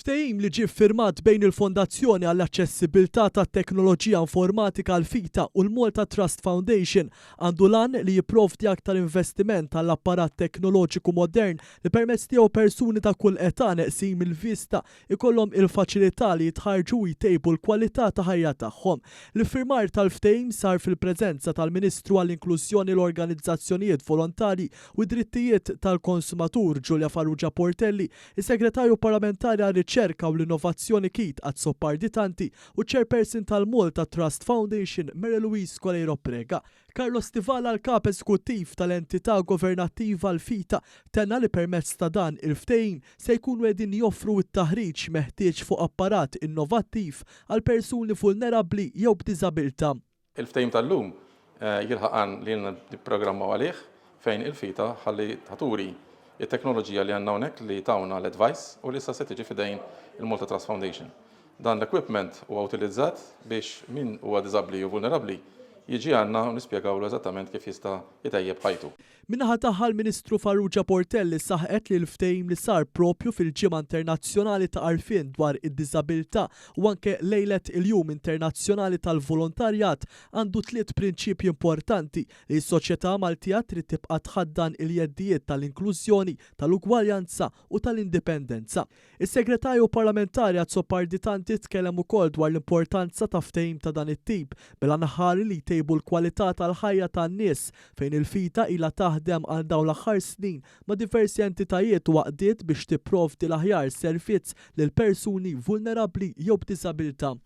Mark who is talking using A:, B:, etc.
A: Ftehim li ġie ffirmat bejn il-Fondazzjoni għall-Aċċessibbiltà tat-Teknoloġija Informatika l-FITA u l-Malta Trust Foundation għandu l-għan li jipprovdi aktar investiment għal apparat teknoloġiku modern li permezz tiegħu persuni ta' kull età neqsin mill-vista ikollhom il-faċilità li jitħarrġu u jtejbu l-kwalità ta' ħajja tagħhom. L-iffirmar tal-ftehim sar fil-preżenza tal-Ministru għall-Inklużjoni l-Organizzazzjonijiet Volontarji u d-Drittijiet tal-Konsumatur Julia Farrugia Portelli, Is-Segretarju Parlamentari għar-Riċerka u l-Innovazzjoni Keith Azzopardi Tanti u ċ-Chairperson tal-Malta Trust Foundation Mary Louise Coleiro Preca. Carlo Stivala l-Kap Eżekuttiv tal-entità governattiva l-FITA tenna li permezz ta' dan il-ftehim se jkunu qegħdin joffru t-taħriġ meħtieġ fuq apparat innovattiv għal persuni vulnerabbli jew b'diżabilità.
B: Il-ftehim tal-lum jilħaq għan li ilna nipprogrammaw għalih fejn il-FITA ħalli ħa turi t-teknoloġija li għandna hawnhekk li tawna l-advice u li issa se tiġi f'idejn il-Malta Trust Foundation. Dan l-equipment huwa utilizzat biex min huwa diżabbli u vulnerabbli jiġi għandna u nispjegawlu eżattament kif jista' jtejjeb ħajtu.
A: Min-naħa tagħha l-Ministru Farrugia Portelli saħqet li l-ftehim li sar proprju fil-Ġimgħa Internazzjonali ta' Għarfien dwar id-Diżabilità u anke lejlet il-Jum Internazzjonali tal-Volontarjat għandu tliet prinċipji importanti li s-soċjetà Maltija trid tibqa' tħaddan il-jeddijiet tal-inklużjoni, tal-ugwaljanza u tal-indipendenza. Is-Segretarju Parlamentari Azzopardi Tanti tkellem ukoll dwar l-importanza ta' ftehim ta' dan it-tip bil-għan aħħari li jtejbu l-kwalità tal-ħajja tan-nies fejn il-FITA ilha taħdem għal dawn l-aħħar snin ma' diversi entitajiet u għaqdiet biex tipprovdi l-aħjar servizz lil persuni vulnerabbli jew b'diżabilità.